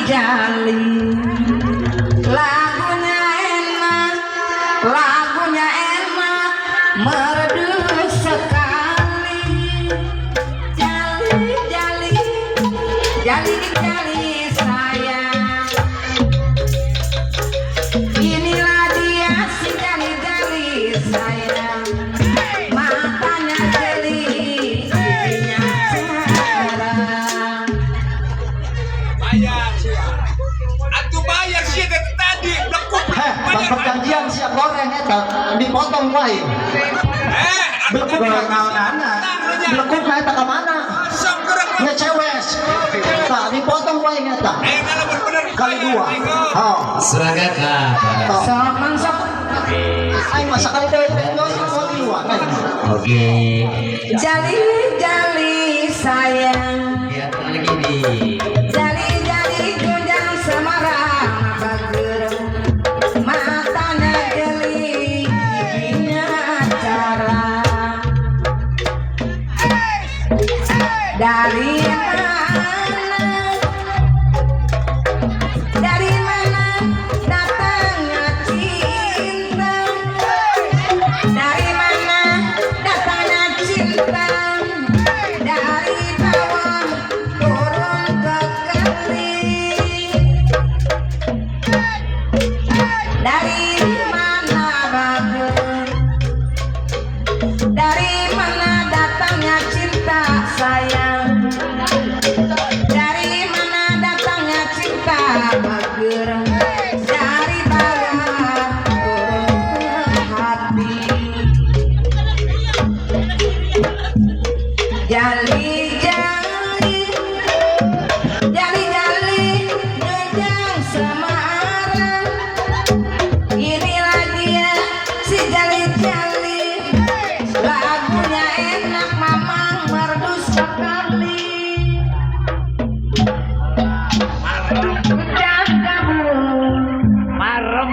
jali. Lagunya enak, lagunya enak, merdu sekali. Jali jali, jali jali sayang. Inilah dia si jali jali sayang. Matanya jeli, giginya cerah. Bayar sih. Atuh bayar sih dari tadi. Lekuk. Heh, Bayar. Perjanjian siap goreng eta dipotong wae. Eh, Belekuk Naonana? Belekuk na eta ka mana? Sok gerak. Ngecewes. Tah dipotong wae eta. Eh, kalau bener Kali dua. Oh. Serangga ka. Sok mang sok. Aing masa kali deui geus mau tiluan. Oke. Jali jali sayang. Lihat lagi nih. Jali jali junjang Semarang bager. Matanya jeli, giginya cerah. Dari mana? Dari mana datangnya cinta? Dari mana datangnya cinta? Dari bawah turun ke kali. Dari mana bagus? Dari mana datangnya cinta sayang? Dari mana datangnya cinta bager? Dari bawah turun ke hati. Jali jali, jali jali, junjang Semarang. Inilah dia si jali jali. Lagunya enak, mamang merdu sekali. Pecah kamu. Marem.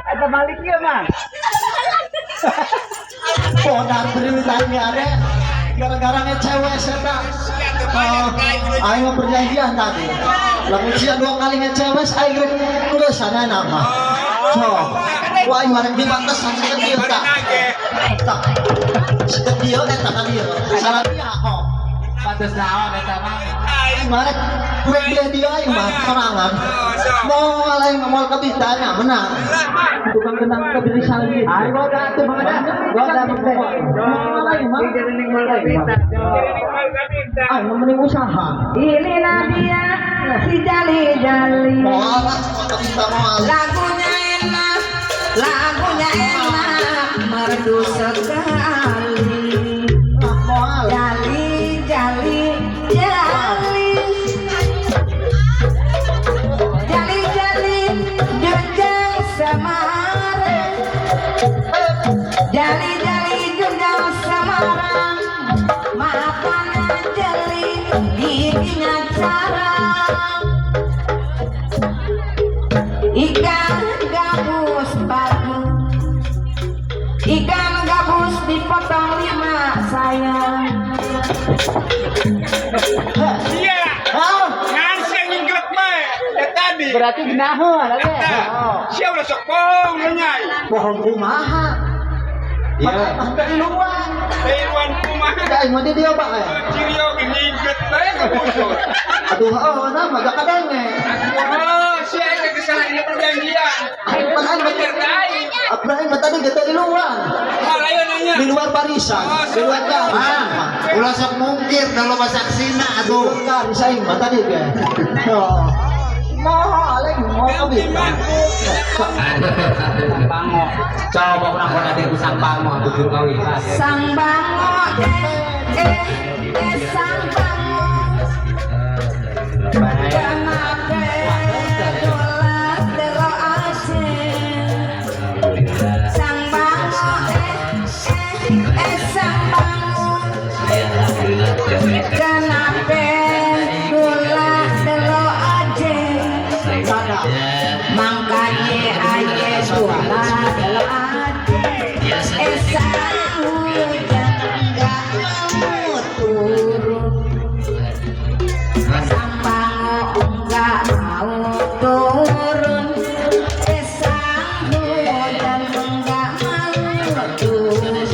Eta balik ieu mah. Podar beriwitan are gara-gara ngecewes eta. Oh, aing mah perjanjian tadi. Lamun sia dua kali ngecewes aing rek geus sana nama. So, wah aing mah rek dibantesan seket dieu tah. Tah. Seket dieu eta ka dieu. Salah dia oh. Pantes naon eta mah. Aing mah rek rek dia dia aing mah sorangan. Moal aing mah moal kabitanya menang. Tukang kendang kebirisan gitu. Aing goda atuh Mang Ada. Goda Mang Teh. Moal aing mah. Jadi ning mal kabita. Aing mah mending usaha. Inilah dia si jali jali. Moal lah, moal kabita moal. Lagunya enak, lagunya enak, merdu sekali. Ah, moal. Jali jali jali. Jali jali junjang Semarang. Jali jali junjang Semarang. Matanya jeli, giginya carang. Ikan gabus bagus. Ikan gabus dipotong lima sayang. Iya. Ah, Ngan sih yang nyingkrek mah. Ya tadi. Berarti genaheun atuh. Siapa udah sok bohong lu nyai. Bohong kumaha? Iya. Padahal di luar. Taiwan kumaha. Da aing mah di dieu bae. Ciri oge nyingkrek bae ke busur. Aduh, oh, nama gak kadenge. Oh, si aing teh salah ini perjanjian. Aing mah aing mah Bayar ka aing. Abraham mah tadi gitu di luar. Mal ayo nanya. Di luar barisan, di luar garis. Ah, ulah sok mungkir da loba saksina Di atuh. luar garis aing mah tadi ge. Oh. Moal aing moal kabita. Pango. Coba urang kona teh ku sang pango atuh juru kawitan. Sang bango eh eh eh sang bango. Kenapa dolat delo asing. Sang bango eh eh eh sang bango. Kenapa dolat delo aja? Makanya aye dolat delo aja. Eh sang hujan nggak mau turun. Sang bango enggak Turun, eh sang hujan enggak mau turun.